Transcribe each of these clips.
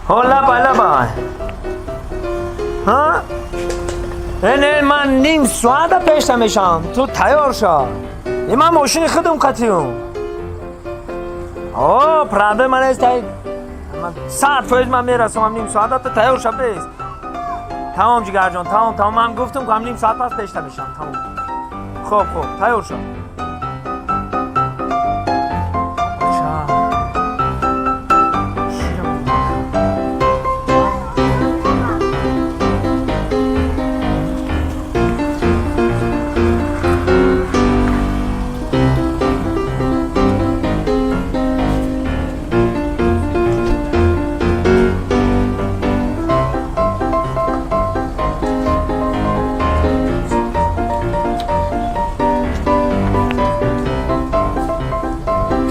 Ҳо, лабай, лабай. Ҳа? Не, не, ман ним соата пешта мешавам. Ту тайёр шав. И ман мошини худам қатиюм. О, проблема нест, ай. Ман 100% ман мерасам ним соата, ту тайёр шав бес. Тамом, ҷигарҷон, тамом, тамом. Ман гуфтам, ки ҳам ним соат пас пешта мешавам. Тамом. Хоб, хоб, тайёр шав. Бача. Чиро мегӯям?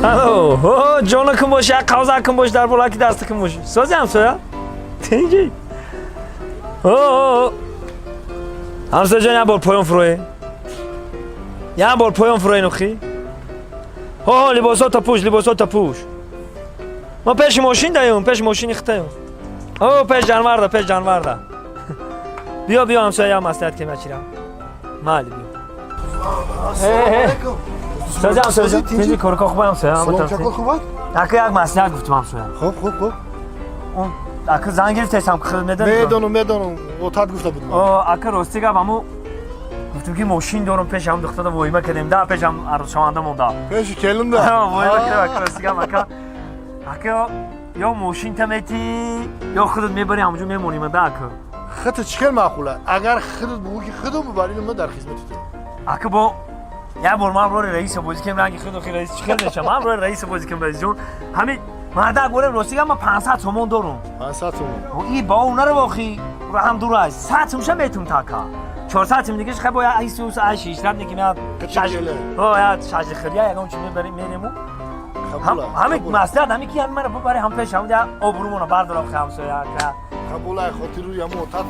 Алло, о, ҷонакум бош, як қавзакум бош, дар болаки дастакум бош. Сози ҳамсоя? Тинҷи? О, ҳамсоя ҷон, як бор поён фурӯе. Як бор поён фурӯе, нухи. Ҳо, либосота пӯш, либосота пӯш. Мо пеши мошин даём, пеши мошини хитаём. О, пеш ҷанварда, пеш ҷанварда. Биё, биё, ҳамсоя, як маслиҳат кем ячирам. Майли, биё. Сози, ҳамсоя ҷон, тинҷи, корка хуб, ҳамсоя? Салом, чакор хубат? Ака, як маслиҳат гуфтам, ҳамсоя. Хуб, хуб, хуб. Он ака занг гирифтесам, ки медонӣ? Медонам, медонам, отат гуфта буд. О, ака, рости гап, аму гуфтем, ки мошин дорум, пеш ҳам духтада воима кардем да, пеш ҳам арӯсшаванда монда. Пеши келинда. Воима кардем, ака, рости гап, ака. Ака, ё мошин таметӣ, ё худат мебарӣ, ҳамонҷо мемонем да, ака. Худат чӣ хел маъқула? Агар худат бугӯ, ки худам бубарӣ, ман дар хизмати ту. Ака, бо як бор ман роли раиса бозӣ кардем, ранги худу хи раис чӣ хел мешавам? Ман роли раиса бозӣ кардем, раис ҷон. Ҳамин мардак борем, рости гап, ман 500 сомон дорум. 500 сомон? И ба онара вохи ҳам дур аст. 100 сомша метум така. 400 сом дигаш хай бо я айсус айши ишрат неки меяд. О, я шажи хиря ягон чи мебарем, мерему. Ҳамин маслиҳат, ҳамин ки ҳамин мара бубари ҳам пеш ҳам я обрӯмона бардорам, хи ҳамсоя, ака. Қабула, хотиру яму отат.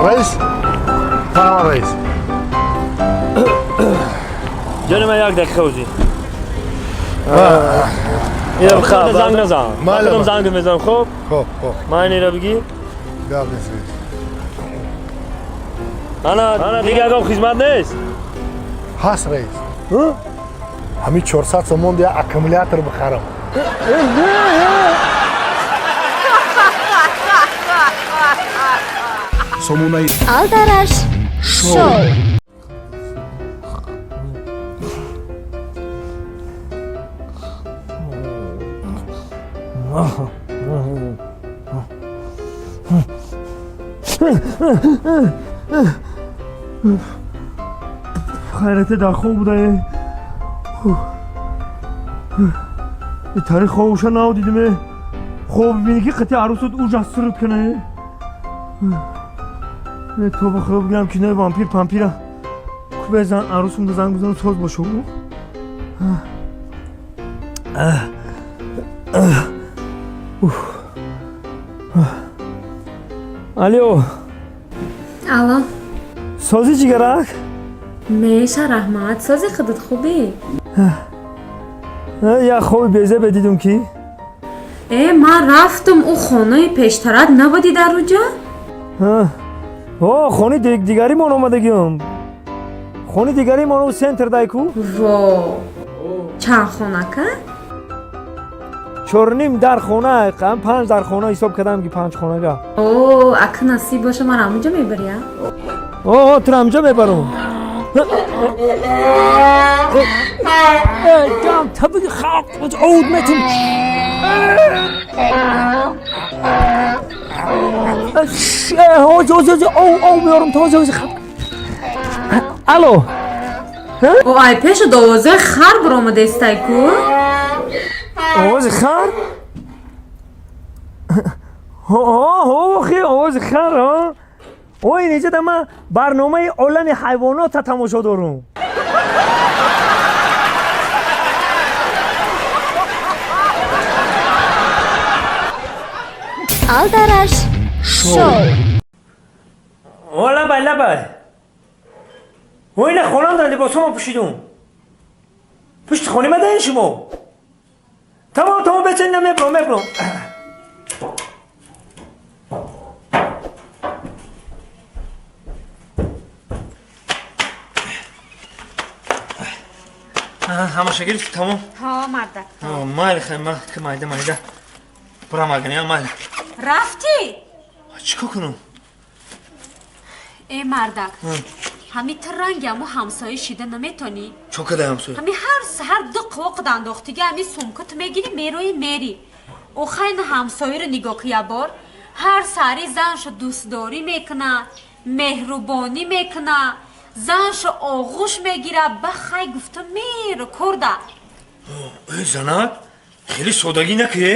Раис, марҳамат, раис. Ҷони ман, як дақиқа ӯзи. Занг назан. Худам занг мезанам, хуб? Хуб, хуб. Ман инро бигир. Гап нест. Ана, дига ягон хизмат нест? Ҳаст, раис. Ҳамин 400 сомон я аккумулятор бихарам. Сомонаи Алдараш шоу. Хайрате, дар хоб будае. Тари хобуша нав дидиме. Хоб бибинӣ, ки қати арӯсот ужас суруд кунае. То ба худо бигӯям, кинои вампир пампира ку безан, арӯсумда занг бизанам, соз бошу. Алло. Алло. Сози, ҷигарак? Меша, раҳмат, сози, худат хубӣ? Як хоби безебе дидум, ки Э, ман рафтум, ӯ хонаи пештарат набудӣ дар уҷа? О, хони дигаримон омадагиём, хони дигаримон центр дай ку. Во, чанд хонака? Чорним дар хона, панҷ дар хона ҳисоб кардам, ки панҷ хонага. О, ака, насиб боша, ман ҳамуҷа мебарӣ, а? О, туро ҳамҷа мебарам. Ҷам табиги халқ оуд метун. Ҳози, ҳози, ҳози, оу меорам, то ҳози, ҳози. Алло. О, ай пешу овозои хар биромадестай ку. Овози хар? Ҳо, хи, овози хар. Ой, инҷа ман барномаи олами ҳайвонота тамошо дорум. Алдараш шоу. О, лабай, лабай. Ой, на хонам дар либосҳомо пӯшидум. Пушти хони мадаин шумо. Тамом, тамом, бечен, на мебром, мебром. Ҳамаша гирифти, тамом? Ҳо, мардак. Майли, хай, ма ки майда майда бурам, агани, майли. Рафтӣ? Чӣ кор кунам? Э, мардак, ҳами ту ранги ҳамо ҳамсоя шида наметонӣ. Чо кадай ҳамсоя? Ҳами ҳар саҳар ду қувоқ андохтига, ҳами сумка ту мегирӣ, мерои, мери. Охайна ҳамсояро нигоҳ ки, ябор ҳар саҳари заншо дӯстдорӣ мекуна, меҳрубонӣ мекуна, заншо оғӯш мегира, ба хай гуфта меро корда. Э, занак, хеле содагӣ накӣ.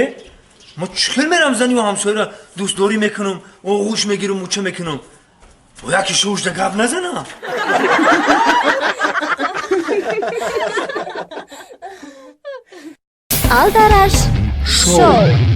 Ма чӣ хел мерам, зани ҳамсояро дӯстдорӣ мекунам, оғӯш мегирам, муча мекунам, бо яке шӯшда гап назанам. Алдараш шоу.